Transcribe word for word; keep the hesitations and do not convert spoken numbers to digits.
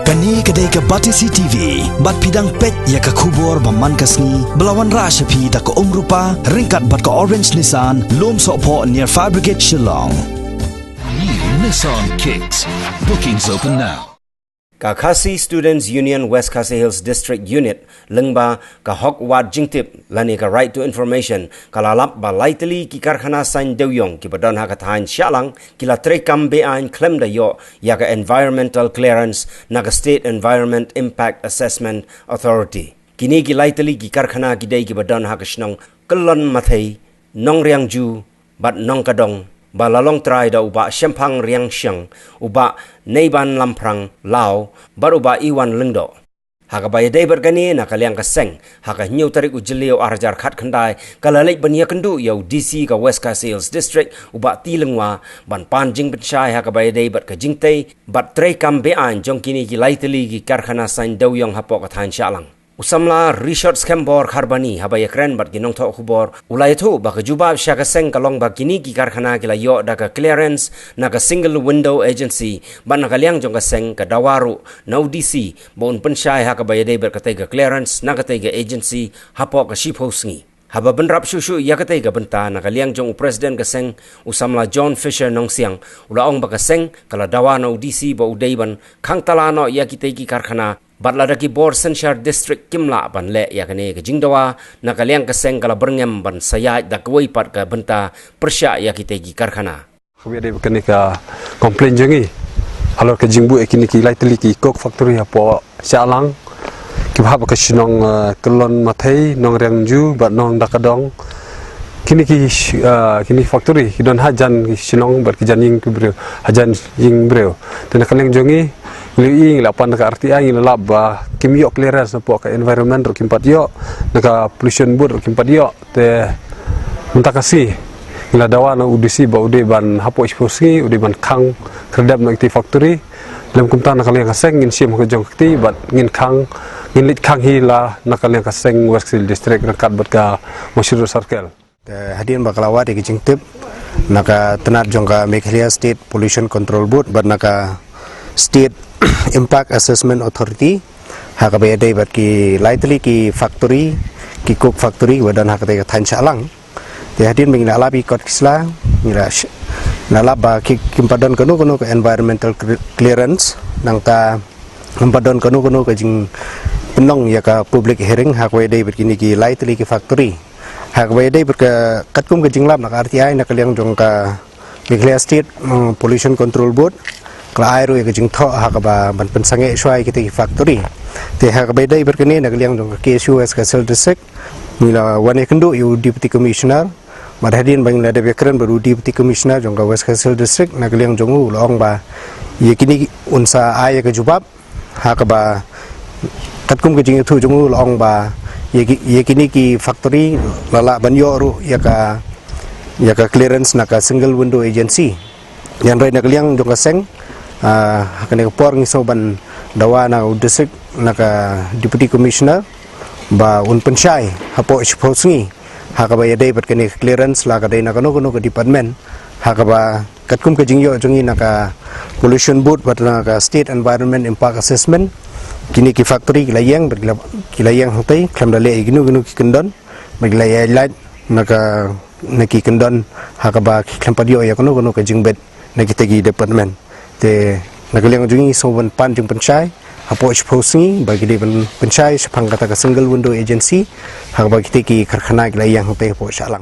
Kane ka dei ka Batesi T V, bad phi dang peit ïa ka khubor ba man ka sngi, ba la wanrah sha phi da ka Umrupa, ryngkat bad ka Orange Nissan, Lumsohphoh near Fire Brigade Shillong. New Nissan Kicks. Bookings open now. Ka Khasi Students Union West Khasi Hills District Unit, lyngba ka Hok Wad Jingtip, lane ka Right to Information, ka la lap ba lai tylli ki karkhana saiñ dewiong kiba don ha ka thaiñ Shahlang, ki la treikam be-aiñ khlem da ïoh ïa ka environmental clearance na ka State Environment Impact Assessment Authority. Kine ki lai tylli ki karkhana ki dei kiba don ha ka shnong Kyllon Mathei, Nongriangju, bad Nongkadong, ba la long trai da u Bah Shemphang Riangshang, u Bah Neiban Lamphrang Law, bad u Bah Iwan Lyngdoh. Ha kaba ïadei bad kane, na ka liang ka seng, ha ka hynñiew tarik u Jylliew ar hajar khatkhyndai, ka la leit ban ïakynduh ïa u D C ka West Khasi Hills District, u Bah T. Lyngwa, ban pan jingpynshai ha kaba ïadei bad ka jingtei bad treikam be-aiñ jong kine ki lai tylli ki karkhana saiñ dewiong hapoh ka thaiñ Shahlang. U samla Rishot Skembor Kharbani, haba ïakren bad ki nongthoh khubor, u la ïathuh ba ka jubab sha ka seng ka long ba kine ki karkhana ki la ïoh da ka clearance na ka Single Window Agency, bad na ka liang jong ka seng ka dawa ruh na u D C ba un pynshai ha kaba ïadei bad katei ka clearance na katei ka agency hapoh ka shiphew sngi. Haba bynrap shuh shuh ïa katei ka bynta, na ka liang jong u President ka seng, u samla John Fisher Nongsiang, u la ong ba ka seng ka la dawa na u D C ba u dei ban khangtala noh ïa kitei ki karkhana, bad lada ki bor synshar district kim lah ban leh ïa kane ka jingdawa, na ka liang ka seng ka la byrngem ban sa ïaid da kawei pat ka bynta pyrshah ïa kitei ki karkhana. Kaba ïadei bad kane ka complaint jong ngi halor ka jingbuh ïa kine ki lai tylli ki coke factory hapoh Shahlang, kiba hap ha ka shnong, eh, Kyllon Mathei, Nongriangju bad Nongdakadong. Kine ki sh-, eh, kine ki factory ki don hajan ki shnong bad ki jan ïing ki briew, hajan ïing briew. Te na ka liang jong ngi, ngi la ïohi, ngi la pan da ka R T I, ngi la lap ba kim ïoh clearance, napoh ka environment ruh kim pat ïoh, na ka pollution board ruh kim pat ïoh. Te mynta ka sngi ngi la dawa na u D C ba u dei ban, hapoh shiphew sngi u dei ban khang khyrdep na kitei factory. Lym kumta, na ka liang ka seng ngin shim ha ka jong ka kti bad ngin khang, ngin leit khang hi la na ka liang ka seng West Khasi Hills District ryngkat bad ka Mawshynrut Circle. Te hadien ba ka la wad ïa ka jingtip na ka tnat jong ka Meghalaya State Pollution Control Board bad na ka State Impact Assessment Authority, ha kaba ïadei bad ki lai tylli ki factory, ki coke factory ba don ha katei ka thaiñ Shahlang. Te hadien ba ngi la lap ïa ki kot ki sla, ngi la sh-, ngi la lap ba ki, kim pat don kano kano ka environmental cre-, clearance, nangta kim pat don kano kano ka jingpynlong ïa ka public hearing ha kaba ïadei bad kine ki lai tylli ki factory. Ha kaba ïadei bad ka, katkum ka jinglap na ka R T I, na ka liang jong ka Meghalaya State, mm, Pollution Control Board, ka la ai ruh ïa ka jingthoh ha kaba ban pynsangeh shuwa ïa kitei ki factory. Te ha kaba ïadei bad kane, na ka liang jong ka K S U West Khasi Hills District, ngi la wan ïakynduh ïa u Deputy Commissioner, bad hadien ba ngi la dep ïakren bad u Deputy Commissioner jong ka West Khasi Hills District, na ka liang jong u, u la ong ba ïa kine un sa ai ïa ka jubab, ha kaba katkum ka jingïathuh jong u, u la ong ba ïa ki, ïa kine ki factory la lah ban ïoh ruh ïa ka, ïa ka clearance na ka Single Window Agency. Hynrei na ka liang jong ka seng, ah, ha kane ka por ngi sngew ban dawa na u district, na ka Deputy Commissioner, ba un pynshai hapoh shiphew sngi ha kaba ïadei bad kane ka clearance, la ka dei na kano kano ka department, ha kaba katkum ka jingïoh jong ngi na ka Pollution Board bad na ka State Environment Impact Assessment, kine ki factory ki la ïeng, bad ki la, ki la ïeng hangtei khlem da leh ïa kino kino ki kyndon, bad ki la ïaid lait na ka, na ki kyndon ha kaba ki khlem pat ïoh ïa kano kano ka jingbit na kitei ki department. Te na ka liang jong ngi sngew ban pan jingpynshai hapoh shiphew sngi, ba ki dei ban pynshai shaphang kata ka Single Window Agency ha kaba kitei ki karkhana ki la ïeng hangtei hapoh Shahlang.